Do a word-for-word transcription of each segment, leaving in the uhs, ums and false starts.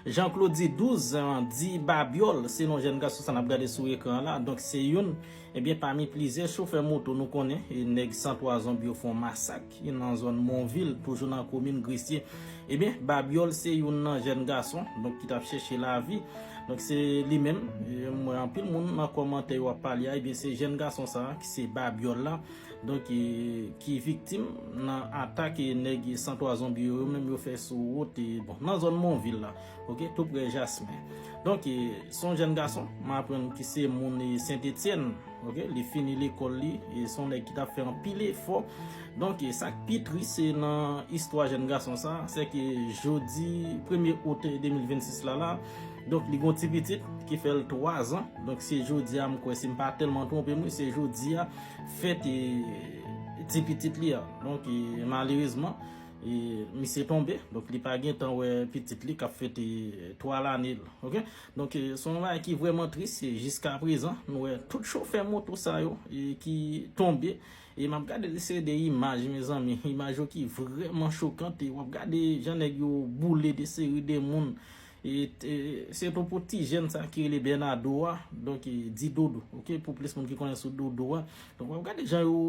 Jean Claudy douz, eh, di Babyòl, se non jèn gason sa n ap gade sou ekran an la. Donk, se youn, ebyen, pami plizyè chofè moto nou konnen, e nèg san twa zonbi yo fè yon masak nan zòn Monvil, toujou nan komin Gresye. Ebyen, Babyòl se youn nan jèn gason, donk, ki t ap chèche lavi. Donk, se li menm, e m wè anpil moun nan kòmantè yo ap pale a, ebyen, se jèn gason sa a, ki se Babyòl la. Donk, e, ki viktim nan atak, e, nèg san twa zonbi yo, yo menm yo fè sou wout, e, bon, nan zòn Monvil la. Ok, tou prè Jasmen. Donk, e, se yon jèn gason, m aprann ki se moun, e, Sent Etyèn. Ok, li fini lekòl li, e se yon nèg ki t ap fè anpil efò. Donk, e, sa k pi tris, e, nan istwa jèn gason sa, se ke jodi premye out de mil vennsis la, la, donk, li gon ti pitit ki fè l twa zan. Donk, se jodi a, m kwè, si m pa tèlman twonpe m, wi, se jodi a, fèt, e, ti pitit li a. Donk, e, malerezman, e, misye tonbe. Donk, li pa gen tan wè pitit li k ap fete twa lane l. Ok? Donk, e, se yon bagay ki vrèman tris. E, jiska prezan, nou wè tout chofè moto sa yo, e, ki tonbe. E m ap gade de seri de imaj, mezanmi. Imaj yo ki vrèman chokan. E w ap gade jan nèg yo boule de seri de moun. E, e, sitou pou ti jèn sa ki rele Bernardo a, donk, e, di Dodo, ok, pou plis moun ki konnen sou Dodo a. Donk, w ap gade jan yo,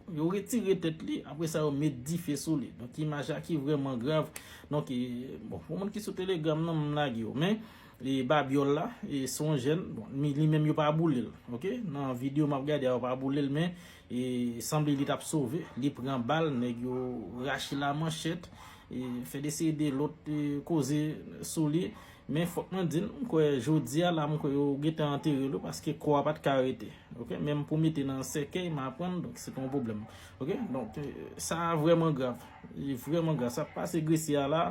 yo retire tèt li, apre sa, yo met dife sou li. Donk, imaj la ki vrèman grav. Donk, e, bon, pou moun ki sou Telegram nan, m lage yo. Men, e, Babyòl la, e, se yon jèn, bon, li, li menm yo pa boule l, ok? Nan videyo m ap gade a, yo pa boule l, men, e, sanble li t ap sove, li pran bal, nèg yo rache lamanchèt, e, fè de seri de lòt, e, koze sou li. Men fòk mwen di n, m kwè jodi a la, m kwè yo gentan antere l, paske kò a pa t ka rete. Ok? Menm pou mete nan sèkèy, m aprann, donk se pa yon pwoblèm. Ok? Donk, e, sa a vrèman grav. Li vrèman grav. Sa k pase Gresye a la,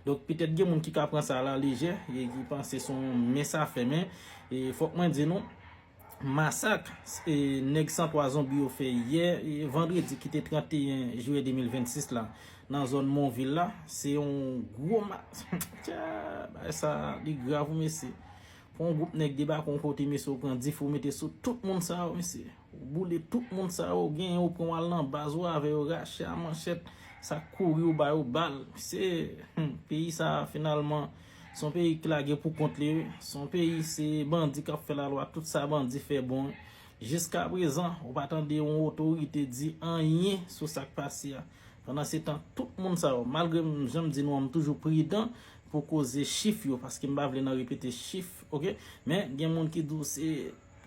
donk petèt gen moun ki ka pran sa a la lejè, e ki panse se yon mens a fè, men, e, fòk mwen di nou, masak, e, nèg san twa zonbi yo fè yè, e, vandredi ki te trannteyen jiyè de mil vennsis la, nan zòn Monvil la, se yon gwo ma-, tcha, bagay sa, li grav wi, mesye. Pou yon gwoup nèg debake yon kote, mesye, ou pran dife, ou mete sou tout moun sa yo, mesye. Ou boule tout moun sa yo, genyen ou pran w al nan baz ou avè yo, rache a manchèt, sa kouri ou ba yo bal. Mesye, hmm, peyi sa, finalman, se yon peyi ki lage pou kont li, wi. Se yon peyi, se bandi k ap fè lalwa, tout sa bandi fè bon, wi. Jiska prezan, ou pa tande yon otorite di anyen sou sa k pase a. Pandansetan, tout moun sa yo, malgre m, jan m di nou an, m toujou pridan pou koze chif yo, paske m pa vle nan repete chif, ok? Men, gen moun ki di w se,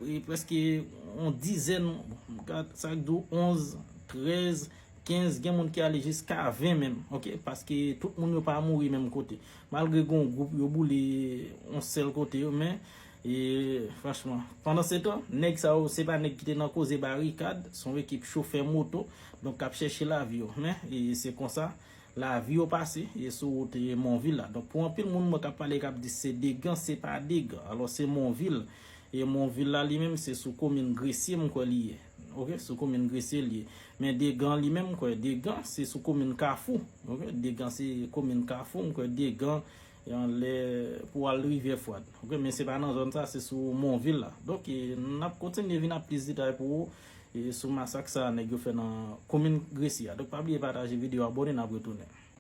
e, prèske yon dizèn, bon, m gad sa k di w onz, trèz, kenz, gen moun ki ale jiska ven menm, ok? Paske tout moun yo pa mouri menm kote. Malgre gen yon gwoup yo boule yon sèl kote yo, men, e, franchman, pandansetan, nèg sa yo, se pa nèg ki te nan koze barikad, se yon ekip chofè moto, donk k ap chèche lavi yo. Men, e, se konsa, lavi yo pase, e, sou wout, e, Monvil la. Donk, pou anpil moun, mwen k ap pale, k ap di se Degan, se pa Degan. Alò, se Monvil. E Monvil la, li menm, se sou komin Gresye, m kwè li ye. Ok, sou komin Gresye li ye. Men Degan, li menm, m kwè, Degan, se sou komin Kafou. Ok, Degan, se komin Kafou, m kwè, Degan, e anlè pou al Rivyè Fwad. Ok, men se pa nan zòn sa, se sou Monvil la. Donk, e, n ap kontinye vin ak plis detay pou ou, e, sou masak sa nèg yo fè nan komin Gresye a. Donk, pa bliye pataje videyo, abòne, n ap retounen.